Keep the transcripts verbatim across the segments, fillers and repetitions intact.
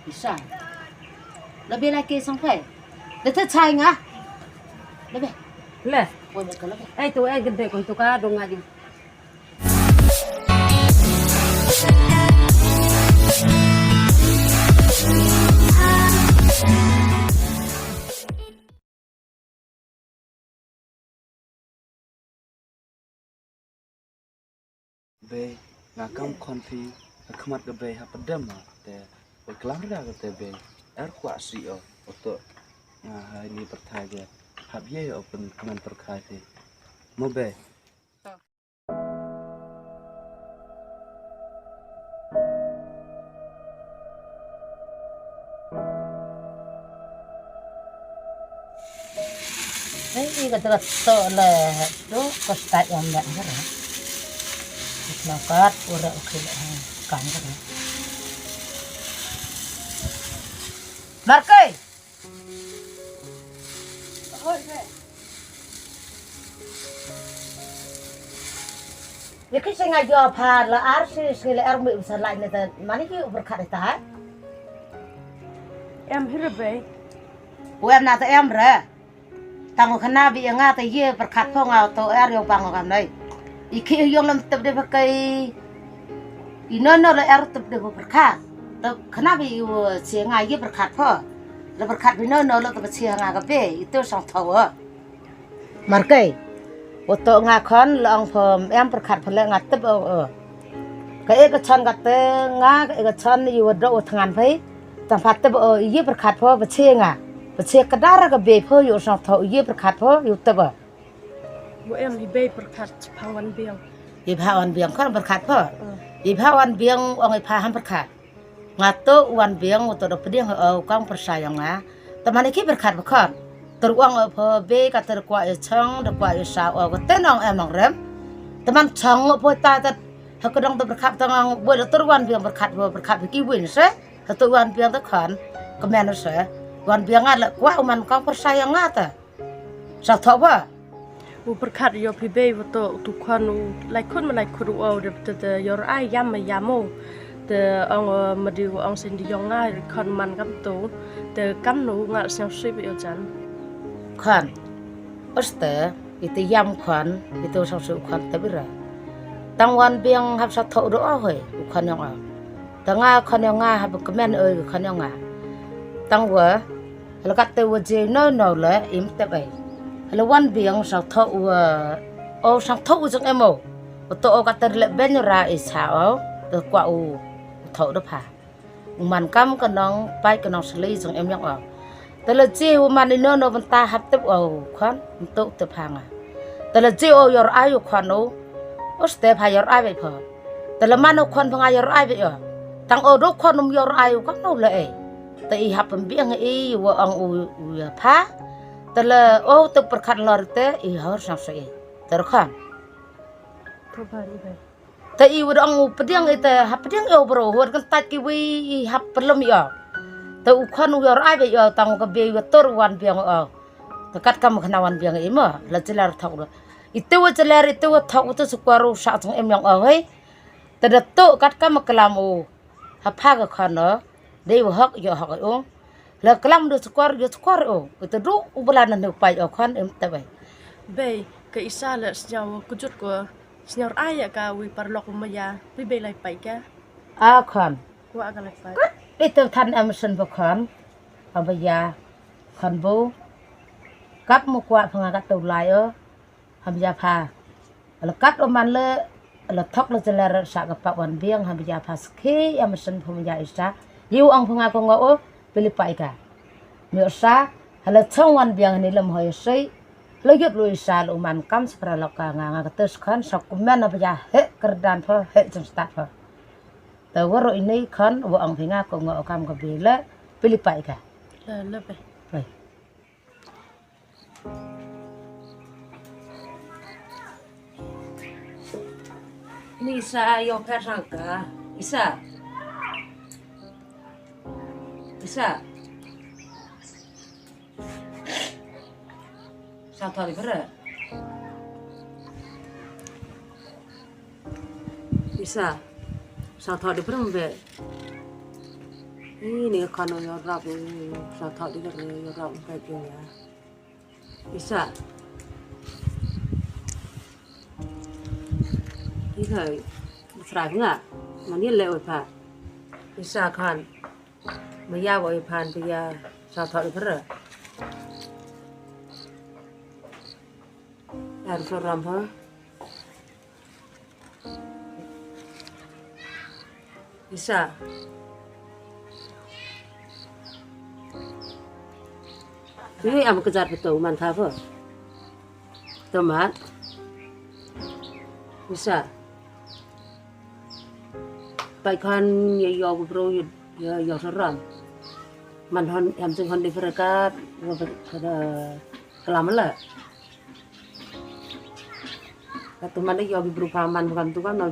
Isa. Lebe la ke sang phai. Lete chai nga. Lebe. Le. Ko ne ka lebe. Ai tu ai gede ko tu ka dong ngaji. Bei, nga kam khon phi ha khmat ka bei ha pdem ma te. Oi klam ra ka te bei. Er kwah si o oto. Nga hai ni perthai ge. Hap ye o pen kmen perkhai phi. Mo bei. Ei, ka tara to le tu ko sta yam da ngara. Kita kat ura ukil kan ngara. Markai. Ye ki singa jo pha la ar si singa le ar mi usan lai ne ta mani ki uber khat ta. Em hi re bei. U em na ta em re. Tang u khana bi nga ta ye perkhat pho nga to er yo pang kam nei. I khi yong lam tep de ba kai. I no no le er tep de ba perkhat. Tep khana bi u che nga ye perkhat pho. Le perkhat bi no no le ta ba che nga ka be. I to sang tho. Markai. Oto nga khon le ong pho em perkhat pho le nga tep o. Ka e ka chon ka te nga ka e ka chon i wa do u thngan phai. Tang pha tep o i ye perkhat pho ba che nga. Ba che ka dar ka be pho yu sang tho i ye perkhat pho yu tep o. Wa em i bei perkhat phang wan biang. I pha wan biang khon perkhat pho. I pha wan biang ong i pha ham perkhat. Nga to wan biang u to do pdiang o kong persa yong nga. Teman i ki perkhat ba khon. Ter uang o pho be ka ter kwa i chong de kwa i sa o ka tenong em ong rem. Teman chong o pho ta ta ha ka dong te perkhat tang ang boi le tur wan biang perkhat bo perkhat ki win se. Ha tur wan biang te khon kemen se. Wan biang nga le kwa uman kong persayang nga te. Sa tho ba. U perkhat yo phi bei bo to tu khon u lai khun ma lai khun u au de te te yor ai yam ma yam o. Te ong ma di ong sen di yong nga khon man kam tu. Te kam nu nga siang sui be yo jan. Khon. Oste ite yam khon ite u sang sui khon te bira. Tang wan biang hap sa tho do o hoi u khon yong a. Tang nga khon yong nga hap kemen oi khon yong nga. Tang wa la kat te wa je no no le im te bai. La wan biang sa tho wa o sang tho u jong em o. Wa to o kat te le ben ra i sa o te kwa u tho do pha. U man kam ka nong pai ka nong sli jong em yong o. Te le ji u man i no no bynta hap tep o khon ntuk tep ha nga. Te le ji o yor ai u khon o. Oste pha yor ai bai pho. Te le man u khon pha nga yor ai bai o. Tang o do khon um yor ai u khon o le e. Te i hap pembiang i wa ong u u ya pha. Te le o tuk perkhat lor te i hor sang se i. Te khon. Te i wa dang u pdiang i te hap pdiang i o bro hot kan tat ki wi i hap pelum i o. Te u khon u yor ai bai o tang ka be wa tur wan biang o. Te kat kam khana wan biang i mo la jelar thok do. I te wa jelar i te wa thok u te sukwaru sa jong em yong o hei. Te da to kat kam klam u. Ha pha ka khon o. Dei wa hok yo hok o. La klam du sukor yo sukor o. Ito du u bala na ne pai o khon em te bai. Bei ka isa le sñiaw kujut ko sñiaw ai ya ka wi parlok u maya wi bei lai pai ka. A khon. Kwa ka lai pai. Ito than em sen bo khon. A ba ya khon bo. Kap mo kwa pha nga ka tu lai o. Ham ya pha. La kat o man le la thok la jelar sa ka pak wan biang ham ya pha skhi ya ma sen phum ya isa. Yu ang pha nga ko ngo o pili pa ika. Mi o sa hala chong wan biang ni lem hoi sei. La yut lu isa lu man kam sa pra lok ka nga nga ka tes khan sa kumen ham ya he kerdan pha he jeng stat pha. Te waro ini khan wa ang pha nga ko ngo o kam ka bi le pili pa ika. Le le pe. Pai. Ni isa yo pher sang ka. Isa. Isa. Sa thori pher. Isa. Sa thori pher mbe. Ini kan ïarap, sa thok di kare ïarap ka jong ïa. Isa. Ini hai. Sra nga. Mani le oi pha. Isa kan. Maya oi phan pia. Sa thok di kare. Ar so ram ha. Isa. Ni am ka jat betul man tha pha. Tomat. Isa. Pai khan ya yo bro ya ya so ram. Man hon am sing hon di berkat. Wa ber kada kelam la. Katu mana yo bi bru pha man bukan tu kan na.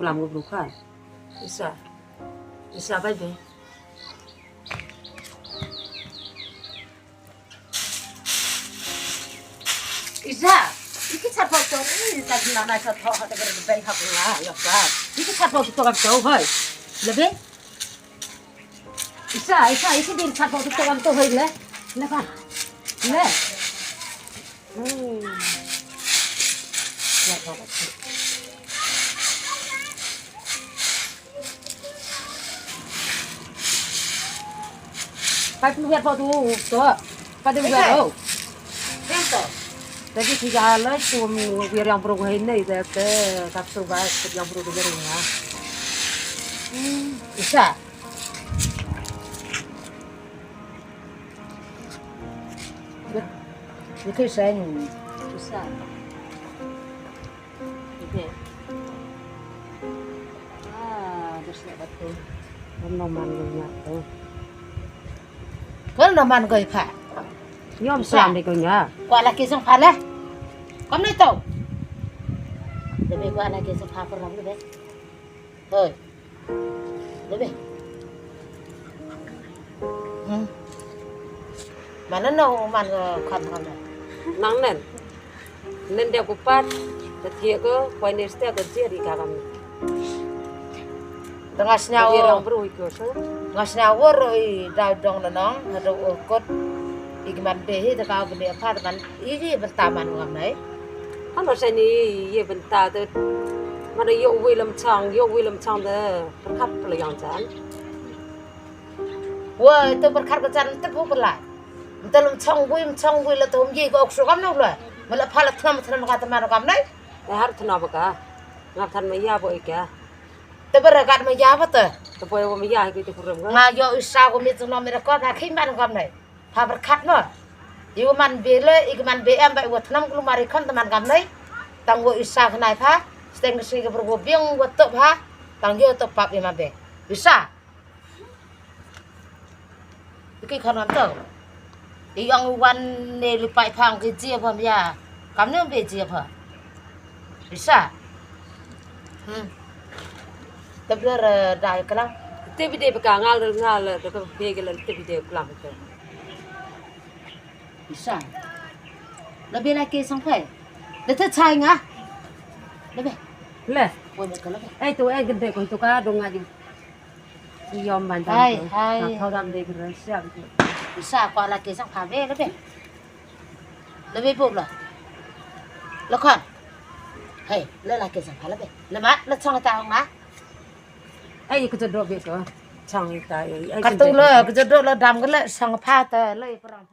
Kelam ko bru pha. Isa. Isa bai be. Isa. Iki chat bok to ni ta na na chat ho ha ta bai ha ko la yo ka. Iki chat bok to kan to hoi. Lebe. Isa, isa, isa din chat bok to kan to hoi le. Le kan. Le. Hmm. Ya, ya, ya. Pat tu biar bok tu, tu. Pat tu biar bok. Yang tu. Tapi tiga lah tu biar yang perlu hai ni dah ke tak tu bah yang perlu biar ni. Hmm. Isa. Betul saya ni. Isa. Okey. Ah, dah siap betul. Kan noman gue nyat tu. Kan noman gue pha. Nyom sam di gue nyat. Kwah laki sang pha leh. Kam ni tu. Lebih kwah laki sang pha pernah lebih. Hoi. Lebih. Hmm. Mana nong man kam kam. Nang nen. Nen dia kupat, ketia ke, kuai nen stia ke dia di kakam. Tengah snya o. Dia orang beru ikut so. Tengah snya o roi dau dong nong, hadu o kot. Iki man behi te kau beli apa teman. Iki bentaman ngam nai. Ano seni ye benta tu. Mana yo wi lem chang, yo wi lem chang de. Berkat pele yang jan. Wa, itu berkat ke jan te bu berlai. Mta lem chang wi, chang wi la tu ye ko ok so kam no la. Mala phala thnam thnam ka teman kam nai. Eh, har thnam ka. Ngap than ma ya bo ika. Te berakat ma ya ba te. Te boy wa ma ya ki te kurum ka. Nga yo isa ko mi thnam mi rekot ha khi man kam nai. Pha berkat mo. Iwa man be le, ik man be em ba iwa thnam kulu mari khon teman kam nei. Tang wo isa khnai pha. Steng si ke berwo biang wo tok pha. Tang yo tok pap iman be. Isa. Iki khon ngam to. I ong wan ne lipai pha ong ki jia pha mia. Kam ne be jia pha. Isa. Hmm. Te bler dai kala. Te bi de beka ngal ngal de ka be ke la te bi de klam ke. Isa. La be la ke sang phai. La te chai nga. La be. Le. Oi me kala be. Ai tu ai gede ko tu ka dong nga ji. Yom ban hai, hai. Ka thau dam de ke siap. Isa ko la ke sang pha be la be. La be bu la. La khon. Hai, la la ke sang pha la be. La ma la chang ta nga. Ai, ka jadok bit ko. Chang ta, ai, ai, ka tu le, ka jadok le dam ka le, chang pha ta le, perang.